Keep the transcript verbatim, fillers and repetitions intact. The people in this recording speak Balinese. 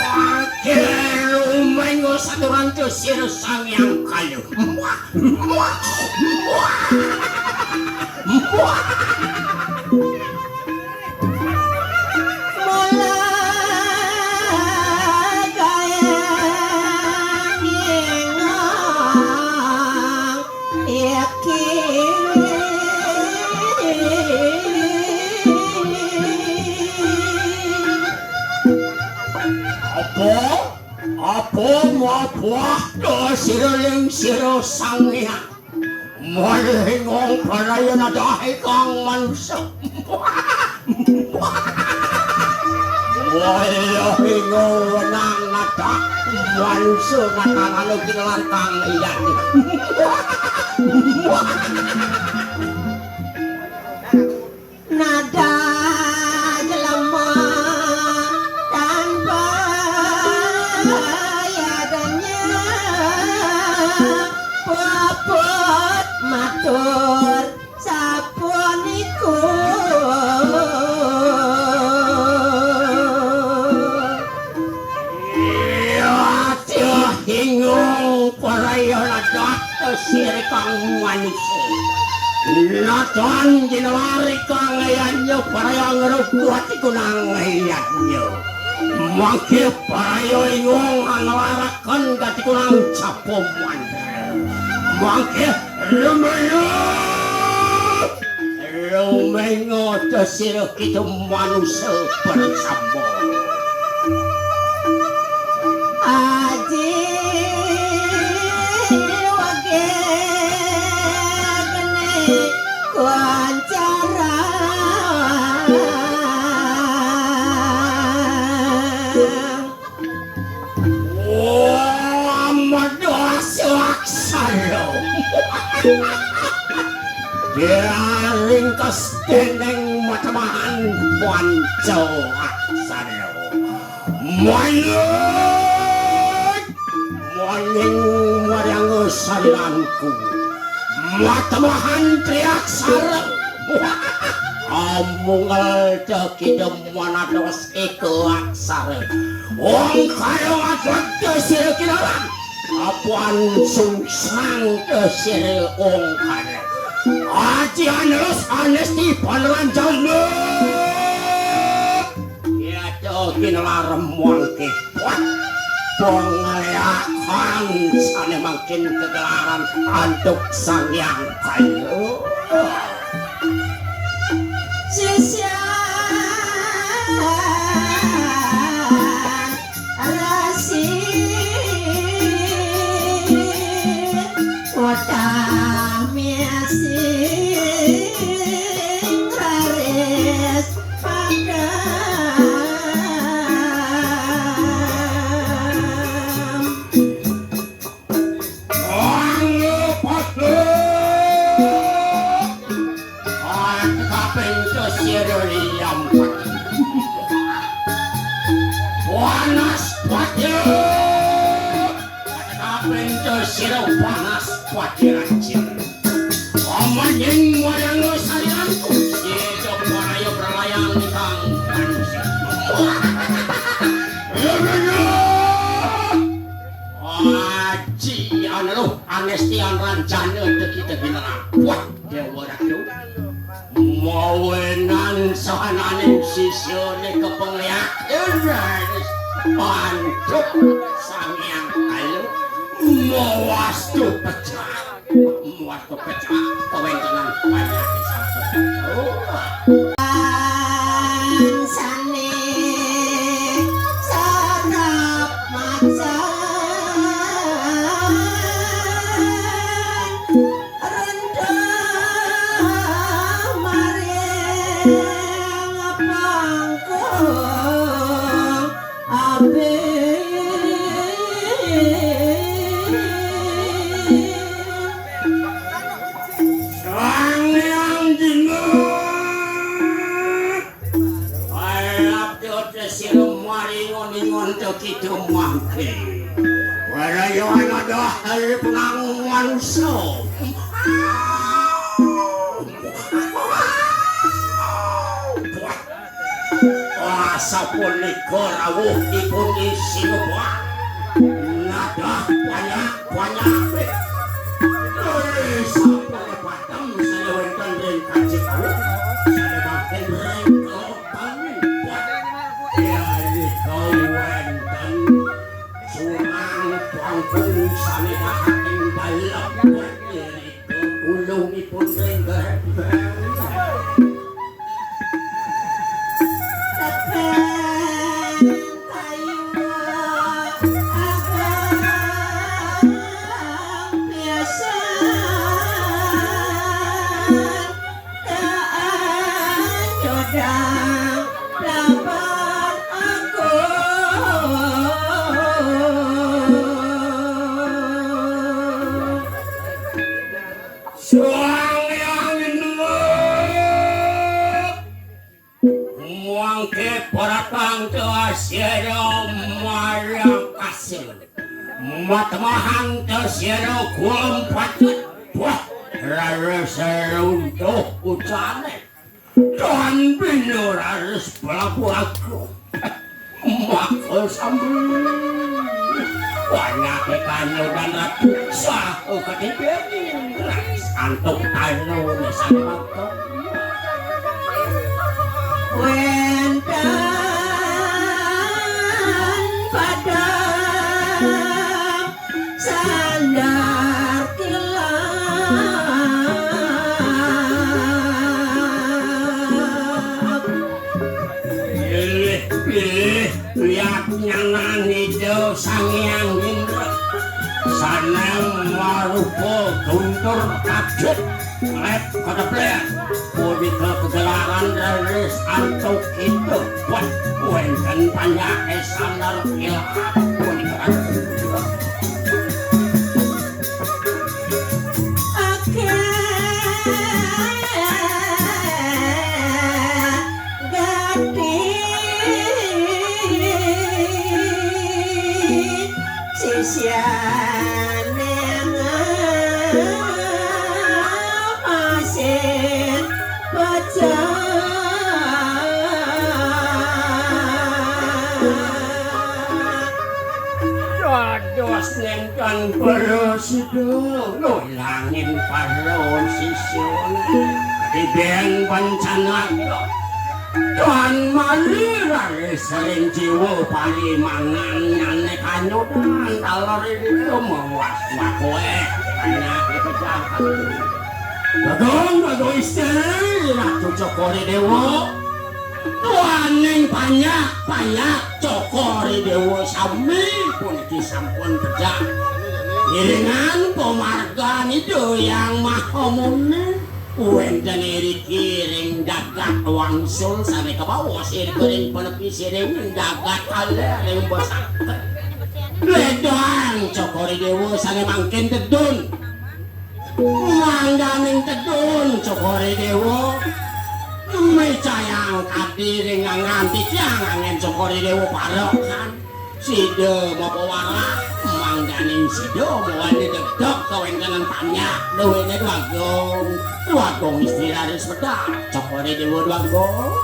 Mangke lumengo saturan Desir Sang Hyang Kalu. Mula kaya ngingong iki. Apa? Apa mabuah Desir Lingsir Sang Hyang? Malingong paraya nadahi kang manusa. Wayah ingong wenang nadak manusa nakalano kinelar kang iyane. Nada jelema tanpa yadanya puput matur sapuniku. Iya, iya, hingung paraya nadak sirikang manusa. Natan jinawari kang ayanyo paraya ngrukuat iku nang ayanyo. Mangke paraya ingung anglaraken gati kunang capo mantra. Mangke lumayu. Lumengo sira kita manusa bersama. Aji wage geni kuancara. Wah, madas aksara. Dia ringkas dening matemahan panca aksara. Mayut! Maning mariang sariranku. Matemahan triaksara. Amungel cekidem manados eka aksara. Wong kaya adoh sira kinaran. Apan sungsang sira ongkara. Aji anerus anesti paneranjana. Yata kinalarem wangke. Wah, pangleakan sane mangkin kegelaran antuk Sang Hyang Kayu. Sisya rasi kota miasing raris padam. Anggo padha. Ayat kaping sesira liam. Panas padha. Ayat kaping sesira panas padha rancir. Amanjing wayang sarianku. Sida paraya pralayang kang manusia. Aji aneluh anestian rancana teki-teki nerang. Wah, Dewa Ratu. Mawinan sahananing sisya nika pangliat. Pantuk Sang Hyang Kayu. Mawastu pecah. Muat pepecah kawentenan panjak sampun. Sane sarap macan renda maring pangkung. Abe. Sang Kita mangke. Warayo ada hari pengangon manusia. Wah, sapunika rawuhipun isi ngebuah. Nadah banyak, banyak. Hei, sampun pateng saya wenten ring kancing rawuh. Saya makin ring kelok. Yalika wenten surang panggung sane dahating dalem. Yalika ulungipun ring gerembang. Tepang kayu ageng pisan. Kaanyudang laban aku. Sang Hyang Indra. Mangke paratang ta sira marang kasil. Matemahan ta sira gulem patut. Wah, raris runtuh ucane. Tan bina raris pelabuh aku. Maka sambung. Wanake kano dan ratu saha ketibe. Raris antuk tano sang mangka. Wenten padang sandar kilap. Pilih, pilih, lihat nyanan Ida Sang Hyang Indra. Sanem marupa guntur kacut. Lep kedeplek, punika kegelaran raris antuk kita. Wah, wenten panjake sandar ilham punika. Akeh gati sisiane masih pecah. Dados nenten para sida nulangin para sisya. Diben bencana. Tuhan mari raris ring jiwa parimangan nyane kanyudan taler itu mewas wakoe. Anak pejabat. Bagong, Bagong Istri, Ratu Cokor I Dewa. Tuaning panjak, panjak Cokor I Dewa sami puniki sampun pejah. Ngiringan pamargan Ida Hyang Maha Muni. Wenten iriki ring jagat wangsul sami kabawa sirika ring panepi siring jagat kaler ring besakti. Ledang Cokor I Dewa sami mangkin tedun. Mangdaning tedun Cokor I Dewa micayang kadi ring anggan titiang anggen Cokor I Dewa parekan. Sida mapawarah mangdaning sida mawali dedek kawentenan panjak duwene Dwagung. Dwagung Istri raris medal Cokor I Dewa Dwagung.